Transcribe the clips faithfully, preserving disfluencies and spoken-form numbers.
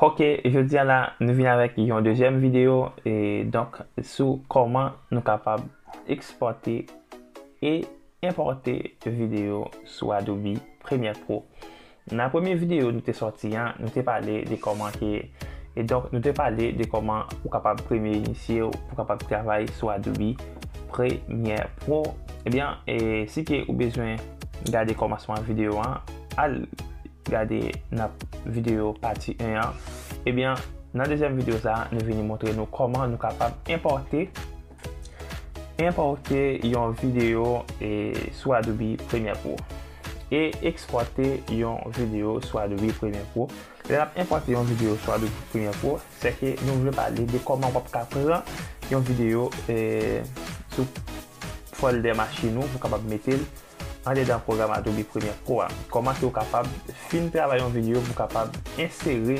Ok, jodi a la, nou vin avèk yon dezyèm videyo, e donk, sou kòman nou kapab ekspòte e enpòte videyo sou Adobe Premiere Pro. Nan premye videyo nou te sòti an, nou te pale de kòman ke, e donk, nou te pale de kòman ou kapab premye inisye w pou kapab travay sou Adobe Premiere Pro. Ebyen, e si ke ou bezwen gade kòmansman videyo an, al gade nan videyo pati en an. Ebyen, nan dezyèm videyo sa a, nou vini montre nou kòman nou kapab enpòte, enpòte yon videyo, e, sou Adobe Premiere Pro e ekspòte yon videyo sou Adobe Premiere Pro. Lè n ap enpòte yon videyo sou Adobe Premiere Pro, se ke nou vle pale de kòman w ap ka pran yon videyo, e, sou folder machin ou pou kapab mete l andedan pwogram Adobe Premiere Pro a. Kòman ke w kapab fin travay yon videyo pou kapab ensere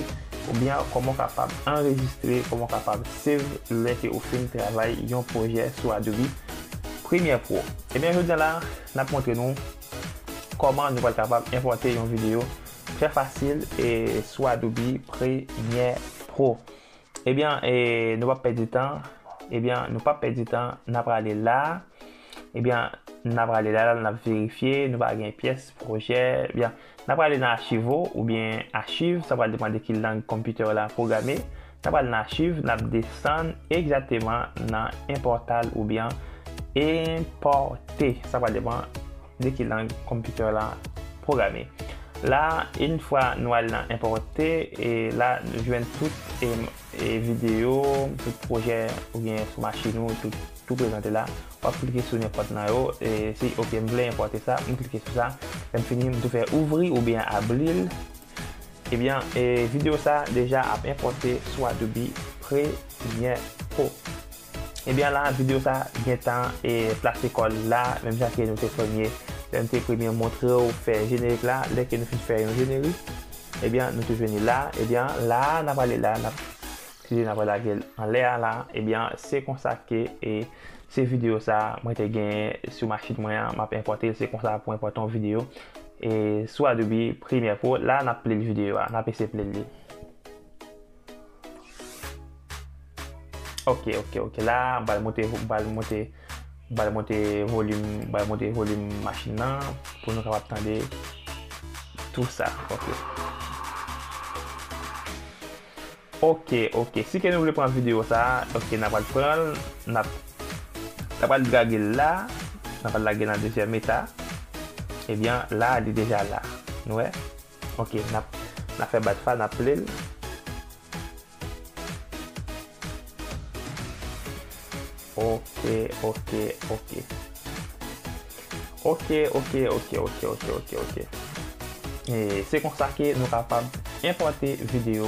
oubyen kòman w kapab anrejistre, kòman w kapab save lè ke w fin travay yon pwojè sou Adobe Premiere Pro. Ebyen, jodi a la, n ap montre nou kòman nou pral kapab enpòte yon videyo trè fasil e sou Adobe Premiere Pro. Ebyen, e, nou p ap pèdi tan. Ebyen, nou p ap pèdi tan. N ap prale la. Ebyen, n ap prale la, la, n ap verifye, nou pa gen pyès pwojè. Ebyen, n ap prale nan achiv ou, oubyen achiv, sa pral depann de ki lang konpitè w la pwograme. N ap prale nan achiv, n ap desann egzakteman nan enpòte oubyen enpòte. Sa pral depann de ki lang konpitè w la pwograme. La, yon fwa nou al nan enpòte, e la, nou jwenn tout, e, e videyo, tout pwojè ou gen sou machin ou, tout, tou prezante la. W ap klike sou nenpòt nan yo, e si, ok, m vle enpòte sa, m klike sou sa. Lè m fini, m tou fè ouvri oubyen abli l. Ebyen, e videyo sa deja ap enpòte sou Adobe Premiere Pro. Ebyen, la, videyo sa gentan, e, plase kò l la, menm jan ke nou te premye, lè m te premye montre w fè jenerik la, lè ke nou fin fè yon jenerik, ebyen, nou tou vini la, ebyen, la, n ap ale la, n ap klike, n ap lage l anlè a la, ebyen, se konsa ke, e, se videyo sa mwen te genyen sou machin mwen an, m ap enpòte l, se konsa pou enpòte yon videyo, e, sou Adobe Premiere Pro, la, n ap play videyo a, n ap eseye play li. Ok, ok, ok. La, m pral monte, m pral monte, m pral monte volim, m pral monte volim machin nan pou nou kapab tande tou sa. Ok. Ok, ok. Si ke nou vle pran videyo sa, ok, n a pral pran l, n a, n a pral drage l la, n a pral lage l nan dezyèm eta. Ebyen, la, li deja la. Nou wè? Ok, n ap, n ap fè bat fa, n ap play l. Ok, ok, ok. Ok, ok, ok, ok, ok, ok, ok. E se konsa ke nou kapab enpòte videyo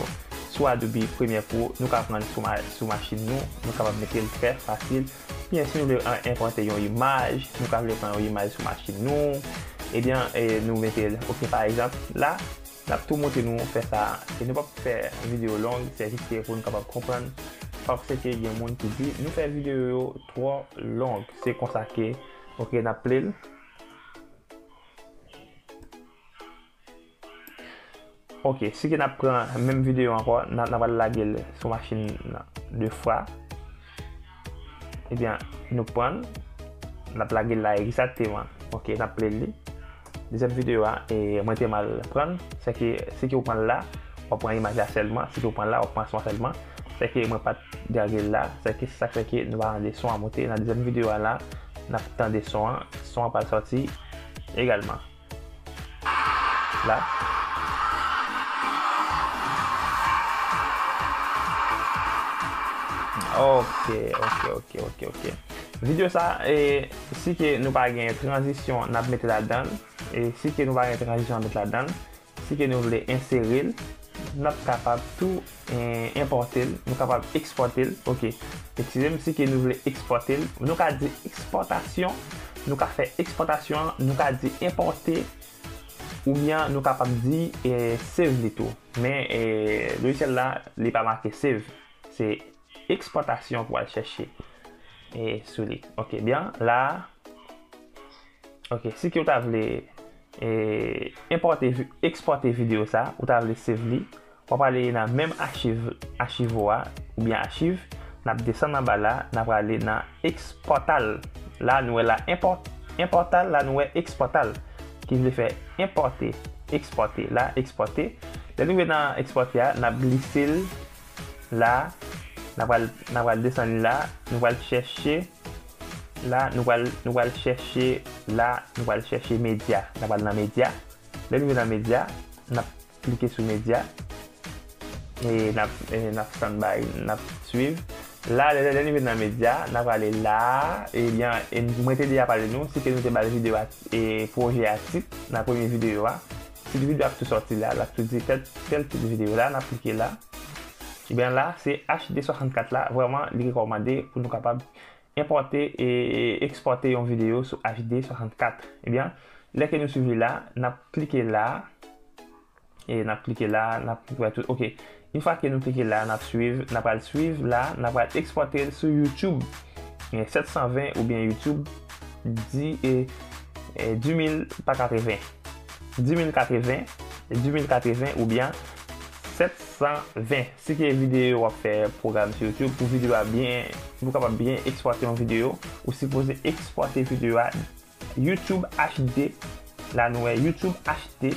sou Adobe Premiere Pro, nou ka pran l sou ma-, sou machin nou, nou kapab mete l trè fasil. Byen, si nou vle, a, enpòte yon imaj, nou ka vle pran yon imaj sou machin nou, ebyen, e, nou mete l, ok, pa egzanp, la, n ap tou montre nou fè sa, e nou p ap fè videyo long, se jis ke pou nou kapab konprann, paske gen moun ki di, nou fè videyo yo twò long, se konsa ke, ok, n ap play l. Ok, si ke n ap pran menm videyo ankò, n a, n a pral lage l sou machin nan de fwa. Ebyen, nou pran l, n ap lage l la egzakteman. Ok, n ap play li. Dezyèm videyo a, e mwen te mal pran l, se ke si ke w pran l la, w ap pran imaj la sèlman, si ke w pran l la, w ap pran son an sèlman. Se ke mwen pa t drage l la, se ke sa k fè ke nou pa tande son an monte. Nan dezyèm videyo a la, n ap tande son an, son an pral sòti egalman. La. Ok, ok, ok, ok, ok. Videyo sa, e, si ke nou pa gen tranzisyon, n ap mete ladan l. E si ke nou pa gen tranzisyon, n ap mete ladan l. Si ke nou vle ensere l, n ap kapab tou, e, enpòte l, nou kapab ekspòte l, ok. Eskize m, si ke nou vle ekspòte l, nou ka di ekspòtasyon, nou ka fè ekspòtasyon an, nou ka di enpòte, oubyen nou kapab di, e, save li tou. Men, e, lojisyèl la, li pa make save. Se ekspòtasyon pou al chèche, e, sou li. Ok, byen, la, ok, si ke w ta vle, e, enpòte vi-, ekspòte videyo sa, ou ta vle save li, w ap ale nan menm achiv, achiv ou a, oubyen achiv, n ap desann anba la, n ap ale nan ekspòtal. La, nou wè la, enpòt-, enpòtal, la, nou wè ekspòtal, ki vle fè enpòte, ekspòte, la, ekspòte. Lè nou rive nan ekspòte a, n ap glise l la, n ap pral, n ap pral desann li la, nou pral chèche, la, nou pral, nou pral chèche, la, nou pral chèche medya, n ap pral nan medya. Lè nou rive nan medya, n ap klike sou medya. E n ap, e n ap stand by, n ap swiv. La, lè, lè, lè nou vin nan medya, n ap prale la. Ebyen, e mwen te deja pale nou, si ke nou te ba l videyo a, e pwojè a tit, nan premye videyo a. Tit videyo a ap tou sòti la, l ap tou di tèl, tèl tit videyo la, n ap klike la. Ebyen la, se H D swasannkat la, vrèman, li rekòmande pou nou kapab enpòte e, e ekspòte yon videyo sou H D swasannkat. Ebyen, lè ke nou swiv li la, n ap klike la, e n ap klike la, n ap wè tout, ok. Yon fwa ke nou klike la, n ap swiv, n ap pral swiv la, n ap pral ekspòte l sou YouTube. Gen sèt san ven oubyen YouTube di, e, e, di mil pa katreven. Di mil katreven, di mil katreven oubyen sèt san ven. Si ke videyo w ap fè pwogram sou YouTube, pou videyo a byen, pou w kapab byen ekspòte yon videyo, ou sipoze ekspòte videyo a YouTube H D. La nou wè YouTube H D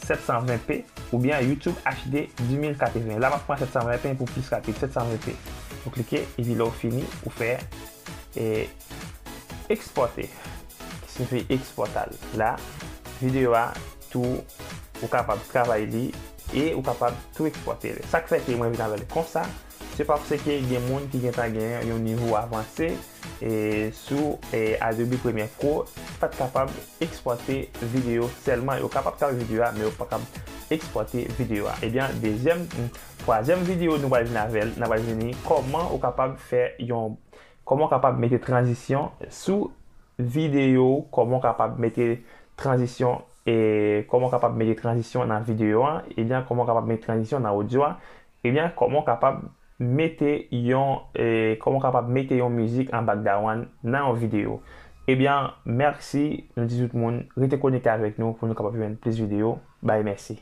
sèt san ven P oubyen YouTube H D di mil katreven. La m ap pran sèt san ven P pou plis rapid, sèt san ven P. Ou klike, epi lè w fini, ou fè, e, ekspòte, ki siyifi ekspòtal. La, videyo a tou, ou kapab travay li e ou kapab tou ekspòte li. Sa k fè ke mwen vin avè l konsa, se paske gen moun ki gentan gen yon nivo avanse, e, sou, e, Adobe Premiere Pro, ki pa t kapab ekspòte videyo sèlman. Yo kapab travay videyo a, men yo pa kapab ekspòte videyo a. Ebyen, dezyèm, twazyèm videyo nou pral vin avè l, n ap vin kòman ou kapab fè yon, kòman w kapab mete tranzisyon sou videyo, kòman w kapab mete tranzisyon, e, kòman w kapab mete tranzisyon nan videyo a, ebyen, kòman w kapab mete tranzisyon nan odyo a, ebyen, kòman w kapab mete yon, e, kòman w kapab mete yon mizik an background nan yon videyo. Ebyen, mèsi, nou di tout moun, rete konekte avèk nou pou nou kapab jwenn plis videyo. Bay, mèsi.